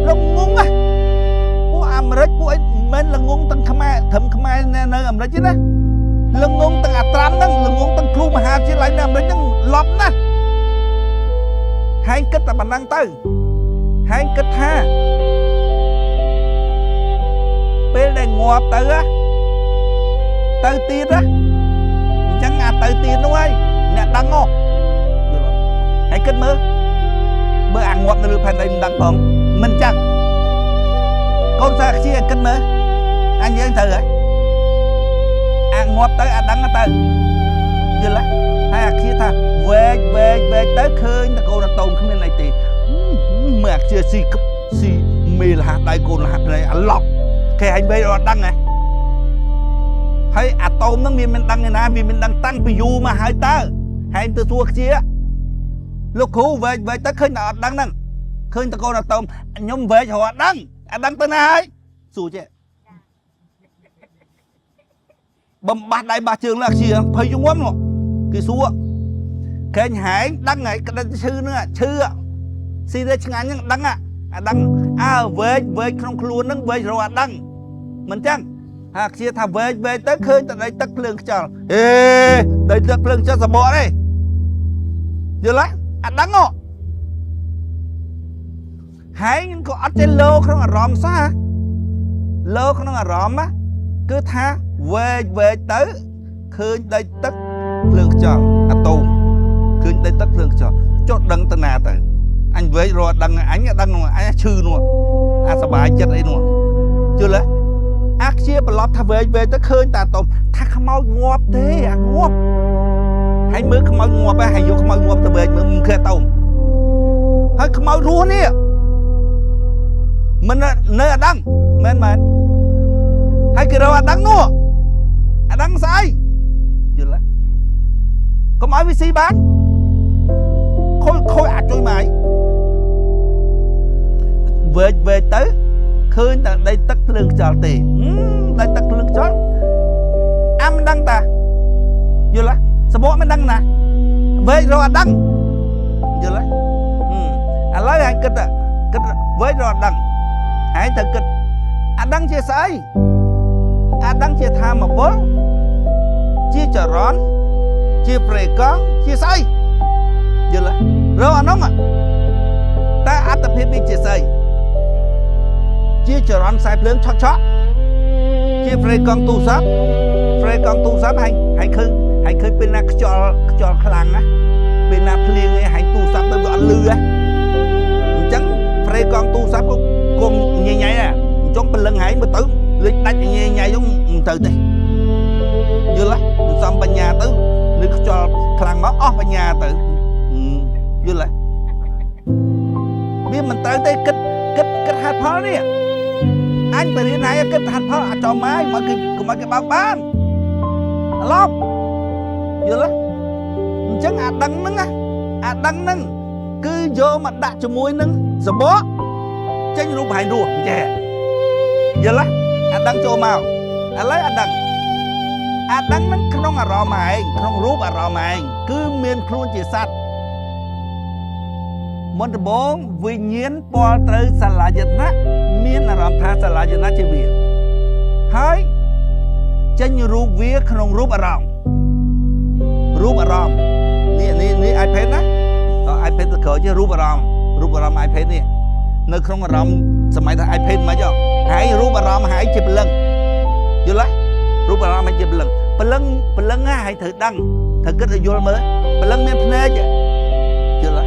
Speaker 1: ល្ងងណាពួកអាមេរិកពួកអីមិនមែនល្ងងទាំងខ្មែរត្រឹមខ្មែរនៅអាមេរិកទេណាល្ងងទាំងអាត្រាំហ្នឹងល្ងងទាំងគ្រូមហាវិទ្យាល័យនៅអាមេរិកហ្នឹងឡប់ណាស់ហើយគិតតែប៉ុណ្ណឹងទៅហើយគិតថាពេលដែលងាប់ទៅទៅទៀតណាអញ្ចឹងអាទៅទៀតនោះហើយអ្នកដឹងហ៎យល់អត់ហើយគិតមើលបើអាងាប់នៅលើផែនដីមិនដឹងផងមិនចឹងកូនសាខ្ជាគិតមើលអញយើងត្រូវហើយអាងាប់ទៅអាដឹងទៅយល់ទេហើយអាខ្ជាថាវែកវែកវែកទៅឃើញតកូនតូមគ្មានអីទេមើលអាខ្ជាស៊ីស៊ីមេលហាដៃកូនលហាភ្នែកអាឡប់គេអញវែកអត់ដឹងហ៎ហើយអាតូមហ្នឹងវាមិនដឹងឯណាវាមិនដឹងតាំងពីយូរមកហើយតើហើយទៅសួរខ្ជាលោកគ្រូវែកវែកទៅឃើញតែអត់ដឹងហ្នឹងឃើញតកូនតូមខ្ញុំវែករកអត់ដឹងអត់ដឹងទៅណាហើយសួរចេះបំបាស់ដៃបាស់ជើងលើខ្ជាភ័យយងំនោះគេសួរកេងហែងដឹងហើយក្តិនឈឺហ្នឹងឈឺស៊ីទៅឆ្ងាញ់ហ្នឹងដឹងអាដឹងអើវែកវែកក្នុងខ្លួនហ្នឹងវែករកអត់ដឹងមិនចឹងហាខ្ជាថាវែកវែកទៅឃើញតែដីទឹកភ្លើងខ្យល់ហេដីទឹកភ្លើងខ្យល់សបកទេយល់ទេអាដឹងហ៎ហែងក៏អត់ចេះលោក្នុងអារម្មណ៍សោះលោក្នុងអារម្មណ៍គឺថាវែកវែកទៅឃើញដីទឹកភ្លើងខ្យល់អាតូមឃើញដីទឹកភ្លើងខ្យល់ចុះដឹងទៅណាទៅអញវែករកដឹងអញដឹងអញឈឺនោះអាសបាយចិត្តអីនោះយល់ទេអាខ្ជាប្រឡប់ថាវែកវែកទៅឃើញតាតូមថាខ្មោចងាប់ទេអាងាប់ហើយមើលខ្មោចងាប់ហើយយកខ្មោចងាប់ទៅវែកមើលមិនឃើញតូមហើយខ្មោចរស់នេះមិននៅអាដឹងមែនមែនហើយគេរកអាដឹងនោះអាដឹងស្អីយល់ទេកុំឲ្យវាស៊ីបានខូចខូចអាចជួយម៉ាយវែកវែកទៅឃើញតែដីទឹកភ្លើងខ្យល់ទេដីទឹកភ្លើងខ្យល់អាមិនដឹងតាយល់ទេសបកមិនដឹងណាវែករកអាដឹងយល់ទេឥឡូវឯងគិតគិតវែករកអាដឹងហើយត្រូវគិតអាដឹងជាស្អីអាដឹងជាធម្មពលជាចរន្តជាប្រេកង់ជាស្អីយល់ទេរកអានោះតើអត្តភាពវាជាស្អីជាចរន្តខ្សែភ្លើងឆក់ឆក់ជាប្រេកង់ទូរស័ព្ទប្រេកង់ទូរស័ព្ទហើយហើយឃើញហើយឃើញពេលណាខ្យល់ខ្យល់ខ្លាំងណាពេលណាភ្លៀងអីហើយទូរស័ព្ទទៅវាអត់លឺហ៎អញ្ចឹងប្រេកង់ទូរស័ព្ទក៏គុំញញ៉ៃដែរអញ្ចឹងព្រលឹងហែងមើលទៅលេចដាច់ញញ៉ៃហ្នឹងមិនទៅទេយល់ទេមិនសំបញ្ញាទៅឬខ្យល់ខ្លាំងមកអស់បញ្ញាទៅយល់ទេវាមិនត្រូវទេគិតគិតគិតហេតុផលនេះអញបរៀនហើយគិតហេតុផលអាចចំមកមកគេកុំឲ្យគេបើកបានឡប់យល់ទេអញ្ចឹងអាដឹងហ្នឹងណាអាដឹងហ្នឹងគឺយកមកដាក់ជាមួយនឹងសបកចេញរូបហែងរស់ចេះយល់ទេអាដឹងចូលមកឥឡូវអាដឹងអាដឹងហ្នឹងក្នុងអារម្មណ៍ឯងក្នុងរូបអារម្មណ៍ឯងគឺមានខ្លួនជាសត្វមុនដំបូងវិញ្ញាណពលត្រូវសលាយតៈមានអារម្មណ៍ថាសលាយតៈជាវាហើយចេញរូបវាក្នុងរូបអារម្មណ៍រូបអារម្មណ៍នេះនេះនេះ ក្រោយជារូបអារម្មណ៍រូបអារម្មណ៍ iPad នេះនៅក្នុងអារម្មណ៍សម័យថា iPad មិនហ៎ហើយរូបអារម្មណ៍ហើយជាព្រលឹងយល់ទេរូបអារម្មណ៍ហើយជាព្រលឹងព្រលឹងព្រលឹងណាហើយត្រូវដឹងត្រូវគិតឲ្យយល់មើលព្រលឹងមានភ្នែកយល់ទេ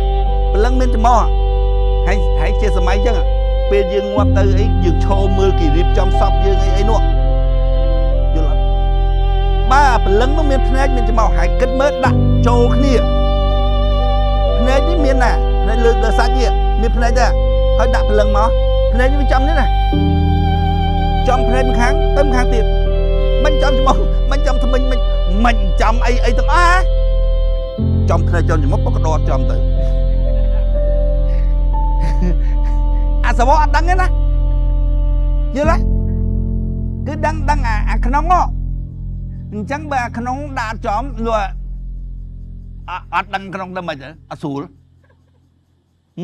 Speaker 1: ព្រលឹងមានច្រមុះហើយហើយជាសម័យអញ្ចឹងពេលយើងងាប់ទៅអីយើងឈរមើលគេរៀបចំសពយើងអីអីនោះយល់អត់បាទព្រលឹងនោះមានភ្នែកមានច្រមុះហើយគិតមើលដាក់ចូលគ្នាភ្នែកនេះមានណាភ្នែកលើលើសាច់នេះមានភ្នែកដែរហើយដាក់ព្រលឹងមកភ្នែកនេះវាចំនេះណាចំភ្នែកម្ខាងទៅម្ខាងទៀតមិនចំច្រមុះមិនចំថ្មិញមិនមិនចំអីអីទាំងអស់ចំភ្នែកចំច្រមុះពុកកដចំទៅ អាសវអត់ដឹងទេណាយល់ទេគឺដឹងដឹងអាអាក្នុងហ៎អញ្ចឹងបើអាក្នុងដាក់ចំលក់អត់ដឹងក្នុងទៅមិនទៅអត់ស្រួល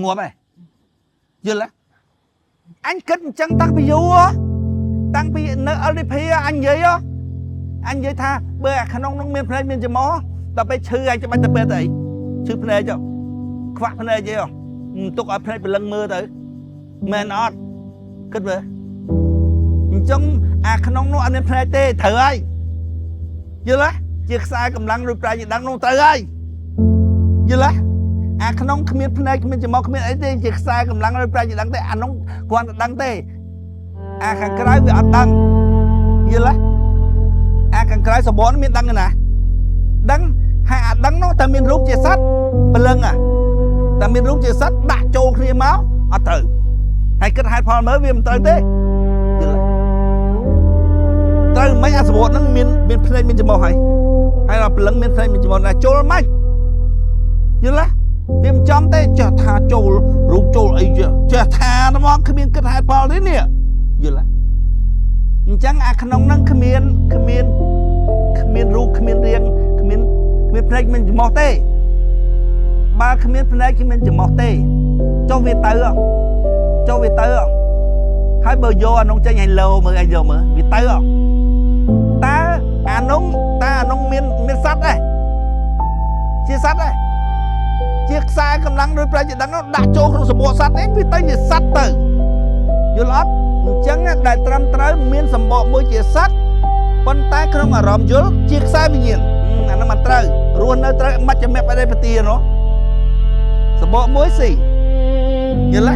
Speaker 1: ងាប់ហ៎យល់ទេអញគិតអញ្ចឹងតាំងពីយូរហ៎តាំងពីនៅ LDP អញនិយាយហ៎អញនិយាយថាបើអាក្នុងនោះមានភ្នែកមានច្រមុះដល់ពេលឈឺអញចាំបាច់ទៅពេទ្យទៅអីឈឺភ្នែកចុះខ្វាក់ភ្នែកទេហ៎ទុកឲ្យភ្នែកព្រលឹងមើលទៅមែនអត់គិតមើលអញ្ចឹងអាក្នុងនោះអត់មានភ្នែកទេត្រូវហើយយល់ទេជាខ្សែកម្លាំងឬប្រាជ្ញាដឹងនោះត្រូវហើយយល់ទេអាក្នុងគ្មានភ្នែកគ្មានច្រមុះគ្មានអីទេជាខ្សែកម្លាំងឬប្រាជ្ញាដឹងទេអានោះគ្រាន់តែដឹងទេអាខាងក្រៅវាអត់ដឹងយល់ទេអាខាងក្រៅសបនមានដឹងទេណាដឹងហើយអាដឹងនោះតែមានរូបជាសត្វព្រលឹងអាតែមានរូបជាសត្វដាក់ចូលគ្នាមកអត់ត្រូវហើយគិតហេតុផលមើលវាមិនត្រូវទេយល់ទេត្រូវមិនអាសវតហ្នឹងមានមានភ្នែកមានច្រមុះហើយហើយដល់ព្រលឹងមានភ្នែកមានច្រមុះណាចូលមិនយល់ទេវាមិនចំទេចេះថាចូលរូបចូលអីចេះចេះថាហ្មងគ្មានគិតហេតុផលទេនេះយល់ទេអញ្ចឹងអាក្នុងហ្នឹងគ្មានគ្មានគ្មានរូបគ្មានរាងគ្មានគ្មានភ្នែកមានច្រមុះទេបើគ្មានភ្នែកគ្មានច្រមុះទេចុះវាទៅហ៎ចុះវាទៅហ៎ហើយបើយកអានោះចេញឲ្យលោមើលឲ្យយកមើលវាទៅហ៎តើអានោះតើអានោះមានមានសត្វដែរជាសត្វដែរជាខ្សែកម្លាំងដោយប្រជាដឹងនោះដាក់ចូលក្នុងសម្បកសត្វនេះវាទៅជាសត្វទៅយល់អត់អញ្ចឹងដែលត្រឹមត្រូវមានសម្បកមួយជាសត្វប៉ុន្តែក្នុងអារម្មណ៍យល់ជាខ្សែវិញ្ញាណអានោះមិនត្រូវរស់នៅត្រូវមជ្ឈមបដិបទានោះសម្បកមួយស៊ីយល់ទេ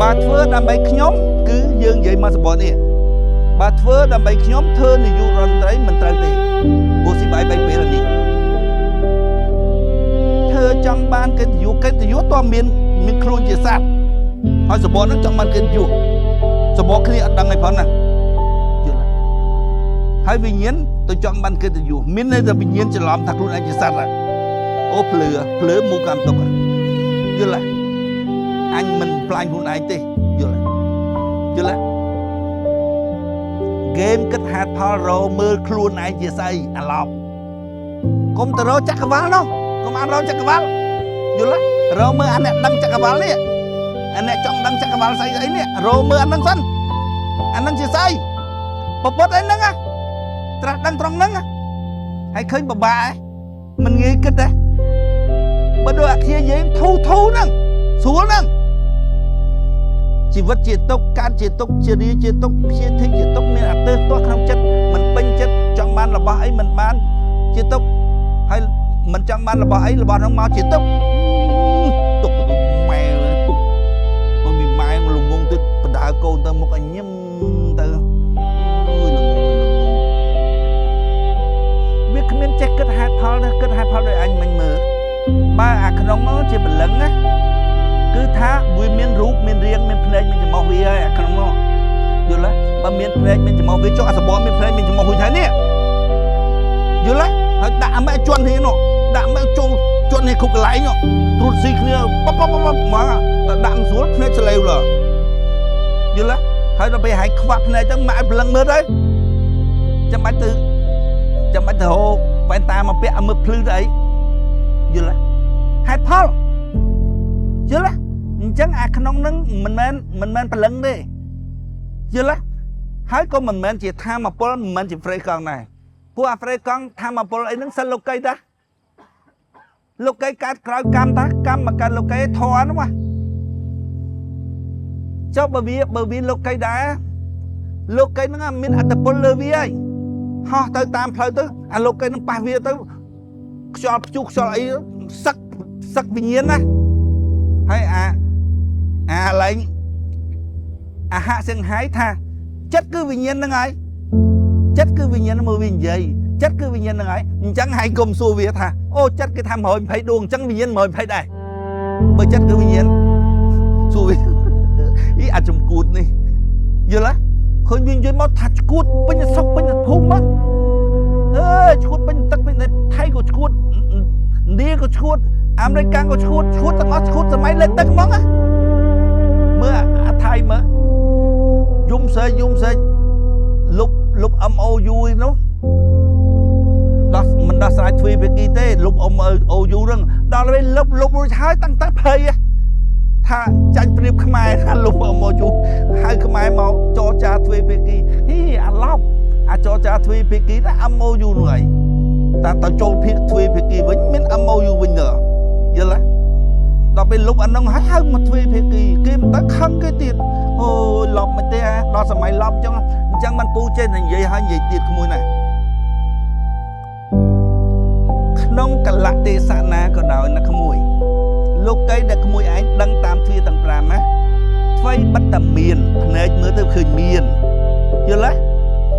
Speaker 1: បើធ្វើដើម្បីខ្ញុំគឺយើងនិយាយមកសម្បកនេះបើធ្វើដើម្បីខ្ញុំធ្វើនាយករដ្ឋមន្ត្រីមិនត្រូវទេព្រោះស៊ីបាយបីពេលនេះធ្វើចង់បានកិត្តិយសកិត្តិយសតើមានមានខ្លួនជាសត្វហើយសម្បកហ្នឹងចង់បានកិត្តិយសសម្បកគ្នាអត់ដឹងអីផងណាយល់ទេហើយវិញ្ញាណទៅចង់បានកិត្តិយសមានន័យថាវិញ្ញាណច្រឡំថាខ្លួនឯងជាសត្វអូភ្លឺភ្លឺមូកម្មទុកយល់ទេអញមិនផ្លាញ់ខ្លួនឯងទេយល់ទេយល់ទេហ្គេមគិតហេតុផលរមើលខ្លួនឯងជាស្អីអាឡប់កុំទៅរកចក្រវាលនោះកុំអានរកចក្រវាលយល់ទេរកមើលអាអ្នកដឹងចក្រវាលនេះអាអ្នកចង់ដឹងចក្រវាលស្អីស្អីនេះរកមើលអាហ្នឹងសិនអាហ្នឹងជាស្អីពពុតអីហ្នឹងត្រាស់ដឹងត្រង់ហ្នឹងហើយឃើញបបាក់មិនងាយគិតទេបើដូចអាធាយើងធូធូហ្នឹងស្រួលហ្នឹងជីវិតជាទុកកើតជាទុកជារាជាទុកជាធិជាទុកមានអាទិសទាស់ក្នុងចិត្តមិនពេញចិត្តចង់បានរបស់អីមិនបានជាទុកហើយមិនចង់បានរបស់អីរបស់ហ្នឹងមកជាទុកទុកម៉ែទុកមិនមានម៉ែលងងទៀតបដើកូនទៅមុខឲ្យញឹមទៅអើយលងងលងងវាគ្មានចេះគិតហេតុផលទេគិតហេតុផលដោយអញមិញមើលបើអាក្នុងនោះជាព្រលឹងណាគឺថាវាមានរូបមានរាងមានភ្នែកមានច្រមុះវាហើយអាក្នុងនោះយល់ទេបើមានភ្នែកមានច្រមុះវាចុះអាសបកមានភ្នែកមានច្រមុះរួចហើយនេះយល់ទេហើយដាក់អាម៉ែជន់គ្នានោះដាក់ម៉ែចូលជន់គ្នាគ្រប់កន្លែងនោះត្រួតស៊ីគ្នាប៉បប៉បប៉បមកតែដាក់មិនស្រួលភ្នែកស្លេវឡើយល់ទេហើយដល់ពេលហែងខ្វាក់ភ្នែកទៅម៉ែព្រលឹងមើលទៅចាំបាច់ទៅចាំបាច់ទៅរកវ៉ែនតាមកពាក់ឲ្យមើលភ្លឺទៅអីយល់ទេហេតុផលយល់ទេអញ្ចឹងអាក្នុងហ្នឹងមិនមែនមិនមែនព្រលឹងទេយល់ទេហើយក៏មិនមែនជាធម្មពលមិនមែនជាហ្វ្រេកង់ដែរពួកអាហ្វ្រេកង់ធម្មពលអីហ្នឹងសិលលោកីតា លោកីកើតក្រោយកម្មតាកម្មមកកើតលោកីធរហ្នឹងវ៉ាចុះបើវាលោកីដែរលោកីហ្នឹងមានអត្តពលលើវាហើយហោះទៅតាមផ្លូវទៅអាលោកីហ្នឹងប៉ះវាទៅខ្យល់ព្យុះខ្យល់អីសឹកសឹកវិញ្ញាណណាហើយអាអាឡែងអាហសង្ហៃថាចិត្តគឺវិញ្ញាណហ្នឹងហើយចិត្តគឺវិញ្ញាណមើលវានិយាយចិត្តគឺវិញ្ញាណហ្នឹងហើយអញ្ចឹងហើយកុំសួរវាថាអូចិត្តគេថា120ដួងអញ្ចឹងវិញ្ញាណ120ដែរបើចិត្តគឺវិញ្ញាណសួរវាអីអាចចំគួតនេះយល់ទេឃើញវានិយាយមកថាឈួតពេញស្រុកពេញភូមិមកអើយឈួតពេញទឹកពេញថៃក៏ឈួតឥណ្ឌាក៏ឈួតអាមេរិកកាំងក៏ឈួតឈួតទាំងអស់ឈួតសម័យលេទឹកហ្មងណាមើលអាថៃមើលយំសេកយំសេកលុបលុប MOU នោះដោះមិនដោះស្រាយទ្វេភាគីទេលុប MOU ហ្នឹងដល់ពេលលុបលុបរួចហើយតាំងតែភ័យថាចាញ់ព្រៀបខ្មែរថាលុប MOU ហៅខ្មែរមកចរចាទ្វេភាគីហីអាឡប់អាចរចាទ្វេភាគីណា MOU នោះហើយតែទៅចូលភាគទ្វេភាគីវិញមាន MOU វិញទៅយល់ទេដល់ពេលលុបអានោះហើយហៅមកទ្វេភាគីគេមិនទៅខឹងគេទៀតអូយឡប់មិនទេដល់សម័យឡប់អញ្ចឹងអញ្ចឹងมันពូចេះតែនិយាយហើយនិយាយទៀតក្មួយណាក្នុងកលៈទេសៈណាក៏ដោយណាក្មួយលោកីដែលក្មួយឯងដឹងតាមទ្វាទាំង5ណាថ្មីបិទតែមានភ្នែកមើលទៅឃើញមានយល់ទេ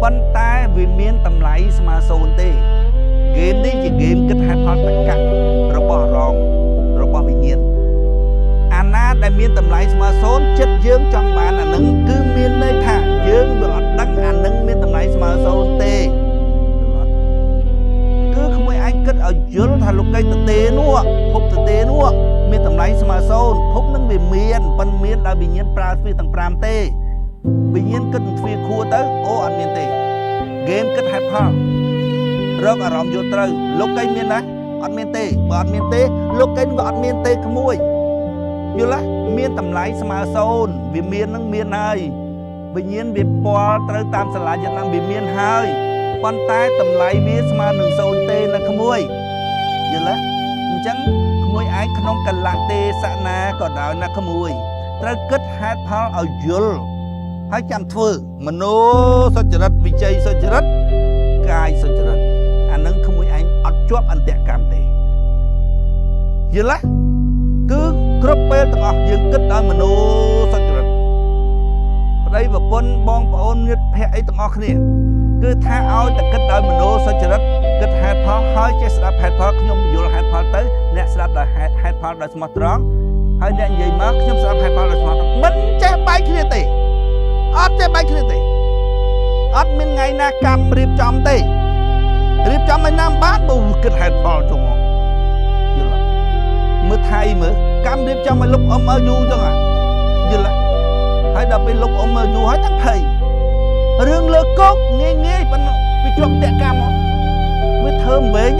Speaker 1: ប៉ុន្តែវាមានតម្លៃស្មើសូន្យទេហ្គេមនេះជាហ្គេមគិតហេតុផលតកៈរបស់អារម្មណ៍របស់វិញ្ញាណអាណាដែលមានតម្លៃស្មើសូន្យចិត្តយើងចង់បានអានឹងគឺមានន័យថាយើងវាអត់ដឹងអានឹងមានតម្លៃស្មើសូន្យទេយល់អត់គឺក្មួយឯងគិតឲ្យយល់ថាលោកីតទេនោះភពតទេនោះមានតម្លៃស្មើសូន្យភពនឹងវាមានប៉ុន្តែមានដោយវិញ្ញាណប្រើទ្វាទាំង5ទេវិញ្ញាណគិតទ្វាខួរទៅអូអត់មានទេហ្គេមគិតហេតុផលរកអារម្មណ៍យល់ត្រូវលោកីមានណាអត់មានទេបើអត់មានទេលោកីនឹងវាអត់មានទេក្មួយយល់ទេមានតម្លៃស្មើសូន្យវាមាននឹងមានហើយវិញ្ញាណវាពាល់ត្រូវតាមសាលាយណាវាមានហើយប៉ុន្តែតម្លៃវាស្មើនឹងសូន្យទេណាក្មួយយល់ទេអញ្ចឹងក្មួយឯងក្នុងកលៈទេសៈណាក៏ដោយណាក្មួយត្រូវគិតហេតុផលឲ្យយល់ហើយចាំធ្វើមโนសុចរិតវិជ័យសុចរិតកាយសុចរិតអានឹងក្មួយឯងអត់ជាប់អន្តកម្មទេយល់ទេគឺគ្រប់ពេលទាំងអស់យើងគិតដោយមโนសុចរិតប្តីប្រពន្ធបងប្អូនមិត្តភក្តិអីទាំងអស់គ្នាគឺថាឲ្យតែគិតដោយមโนសុចរិតគិតហេតុផលហើយចេះស្ដាប់ហេតុផលខ្ញុំពន្យល់ហេតុផលទៅអ្នកស្ដាប់ដោយហេតុផលដោយស្មោះត្រង់ហើយអ្នកនិយាយមកខ្ញុំស្ដាប់ហេតុផលដោយស្មោះត្រង់មិនចេះបែកគ្នាទេអត់ចេះបែកគ្នាទេអត់មានថ្ងៃណាកម្មរៀបចំទេរៀបចំឲ្យណាមបានបើគិតហេតុផលចុងយល់មើលថៃមើលកម្មរៀបចំឲ្យលុប MOU ចឹងយល់ហើយដល់ពេលលុប MOU ហើយទាំងភ័យរឿងលើកោកងាយងាយប៉ុន្តែវាជាប់តកម្មវាធ្វើមិនវិញ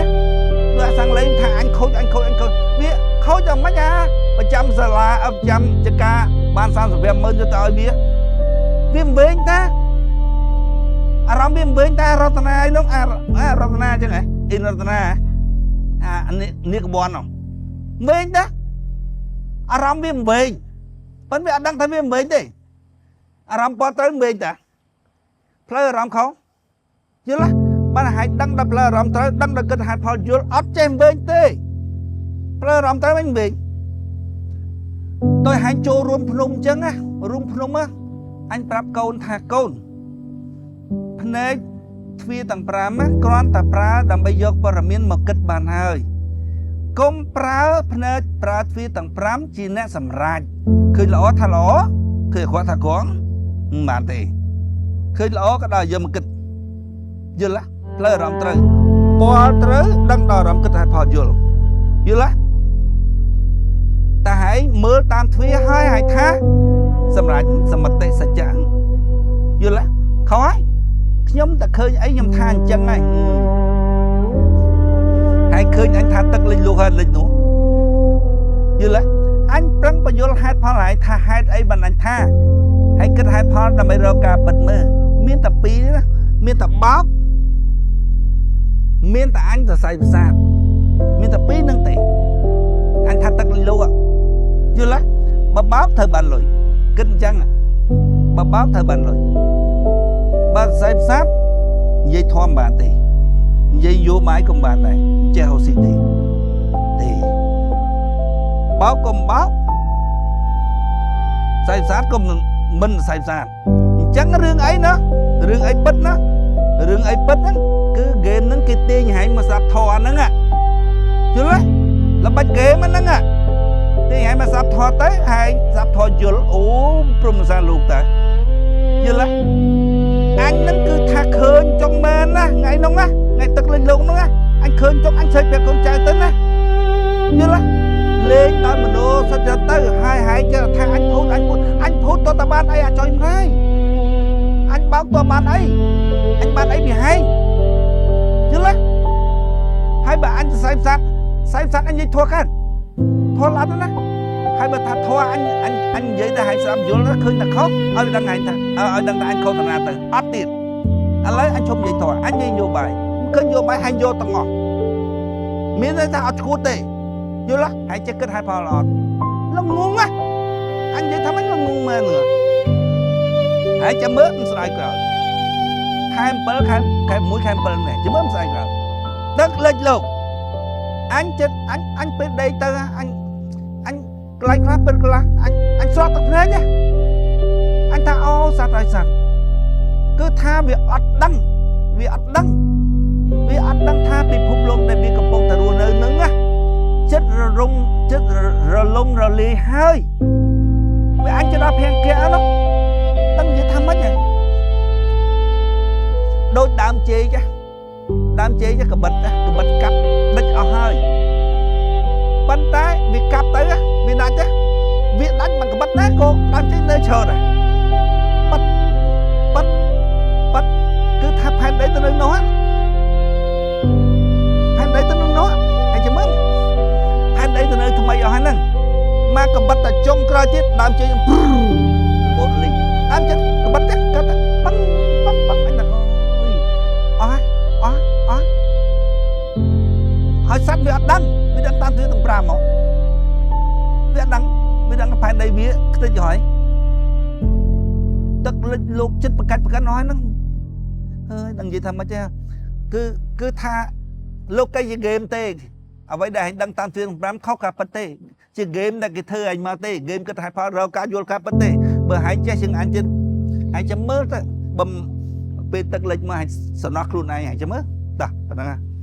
Speaker 1: ដូចអាសាំងលេងថាអញខូចអញខូចអញខូចវាខូចតែមិនអាប្រចាំសាលាប្រចាំចការបាន35ម៉ឺនយកទៅឲ្យវាវាមិនវិញតាអារម្មណ៍វាមិនវិញតារតនាឯនោះអារតនាចឹងហ៎អ៊ីនរតនាអានេះកបននោះវិញតាអារម្មណ៍វាមិនវិញប៉ុន្តែវាអត់ដឹងថាវាមិនវិញទេអារម្មណ៍ពណ៌ត្រូវមិនវិញតាផ្លូវអារម្មណ៍ខុសយល់ទេបានហើយដឹងដល់ផ្លូវអារម្មណ៍ត្រូវដឹងដល់គិតហេតុផលយល់អត់ចេះវិញទេផ្លូវអារម្មណ៍ត្រូវវិញវិញដោយហែងចូលរួមភ្នំអញ្ចឹងណារួមភ្នំណាអញប្រាប់កូនថាកូនភ្នែកទ្វាទាំង5ណាគ្រាន់តែប្រើដើម្បីយកព័ត៌មានមកគិតបានហើយកុំប្រើភ្នែកប្រើទ្វាទាំង5ជាអ្នកសម្រេចឃើញល្អថាល្អឃើញអាក្រក់ថាក្រក់មិនបានទេឃើញល្អក៏ដល់យកមកគិតយល់ទេផ្លូវអារម្មណ៍ត្រូវពណ៌ត្រូវដឹងដល់អារម្មណ៍គិតហេតុផលយល់យល់ទេតែហែងមើលតាមទ្វាហើយហែងថាសម្រាប់សមតិសច្ចៈយល់ទេខុសហើយខ្ញុំតែឃើញអីខ្ញុំថាអញ្ចឹងហើយហើយឃើញអញថាទឹកលិចលុះហើយលិចនោះយល់ទេអញប្រឹងបញ្យល់ហេតុផលហើយថាហេតុអីបានអញថាហើយគិតហេតុផលដើម្បីរកការពិតមើលមានតែពីរណាមានតែបោកមានតែអញសរសៃប្រសាទ មានតែពីរហ្នឹងទេអញថាទឹកលិចលោកយល់ទេបើបោកត្រូវបានលុយគិតអញ្ចឹងបើបោកត្រូវបានលុយបើខ្សែផ្សាប់និយាយធំបានទេនិយាយយោម៉ាយកុំបានដែរមិនចេះហៅស៊ីទេទេបោកកុំបោកខ្សែផ្សាតកុំមិនខ្សែផ្សាតអញ្ចឹងរឿងអីណារឿងអីពិតណារឿងអីពិតហ្នឹងគឺហ្គេមហ្នឹងគេទាញហែងមកស្ដាប់ធម៌ហ្នឹងយល់ទេល្បិចហ្គេមហ្នឹងទាញហែងមកស្ដាប់ធម៌ទៅហែងស្ដាប់ធម៌យល់អូព្រមសាលោកតាយល់ទេអញហ្នឹងគឺថាឃើញចង់មែនណាថ្ងៃហ្នឹងណាថ្ងៃទឹកលិចលោកហ្នឹងណាអញឃើញចង់អញឆ្លើយប្រាប់កូនចៅទៅណាយល់ទេលេងដល់មโนសច្ចទៅហើយហែងចេះថាអញភូតអញភូតអញភូតតតបានអីអាចុយម្លាយអញបោកតបានអីអញបានអីពីហែងយល់ទេហើយបើអញសរសៃផ្សាត់សៃផ្សាត់អញនិយាយធัวកើតធัวអត់ណាហើយបើថាធัวអញអញអញនិយាយទៅហែងស្ដាប់យល់ណាឃើញតែខុសឲ្យដឹងហែងថាឲ្យដឹងថាអញខុសតាណាទៅអត់ទៀតឥឡូវអញឈប់និយាយធัวអញនិយាយយោបាយឃើញយោបាយហែងយកទាំងអស់មានន័យថាអត់ឈួតទេយល់ទេហែងចេះគិតហេតុផលអត់លងងណាអញនិយាយថាមិនលងងមែនហ៎ហើយចាំមើលមិនស្ដាយក្រោយខែ7ខែខែ1ខែ7នេះចាំមើលមិនស្ដាយក្រោយទឹកលិចលោកអញចិត្តអញអញពេលដេកទៅអញអញកន្លែងខ្លះពេលខ្លះអញអញស្រក់ទឹកភ្នែកណាអញថាអូសត្វហើយសត្វគឺថាវាអត់ដឹងវាអត់ដឹងវាអត់ដឹងថាពិភពលោកដែលវាកំពុងតែរស់នៅនឹងណាចិត្តររំចិត្តរលំរលាយហើយវាអញទៅដល់ភាំងគៈនោះដឹងនិយាយថាម៉េចហ៎ដូចដើមចេកដើមចេកកបិតកបិតកាប់ដិចអស់ហើយប៉ុន្តែវាកាប់ទៅវាដាច់ទេវាដាច់មិនកបិតណាក៏ដើមចេកនៅឈរដែរប៉ាត់ប៉ាត់ប៉ាត់គឺថាផែនដីទៅនៅនោះផែនដីទៅនៅនោះហើយចាំមើលផែនដីទៅនៅថ្មីអស់ហើយហ្នឹងមកកបិតតែចុងក្រោយទៀតដើមចេកបូតលីងដើមចេកកបិតទេកាត់ប៉ឹងប៉ឹងប៉ឹងអញថាអូយអស់អស់អស់ហើយសត្វវាអត់ដឹងវាដឹងតាមទិសទាំង5មកវាអត់ដឹងវាដឹងផែនដីវាខ្ទេចហើយទឹកលិចលោកចិត្តប្រកាច់ប្រកាន់អស់ហ្នឹងហើយដឹងនិយាយថាម៉េចទេគឺគឺថាលោកីជាហ្គេមទេអ្វីដែលឯងដឹងតាមទិសទាំង5ខុសការពិតទេជាហ្គេមដែលគេធ្វើឯងមកទេហ្គេមគិតឲ្យផលរកការយល់ការពិតទេបើឯងចេះជាងអញទៀតឯងចាំមើលទៅបំពេលទឹកលិចមកឯងសំណោះខ្លួនឯងឯងចាំមើលតោះប៉ុណ្ណឹង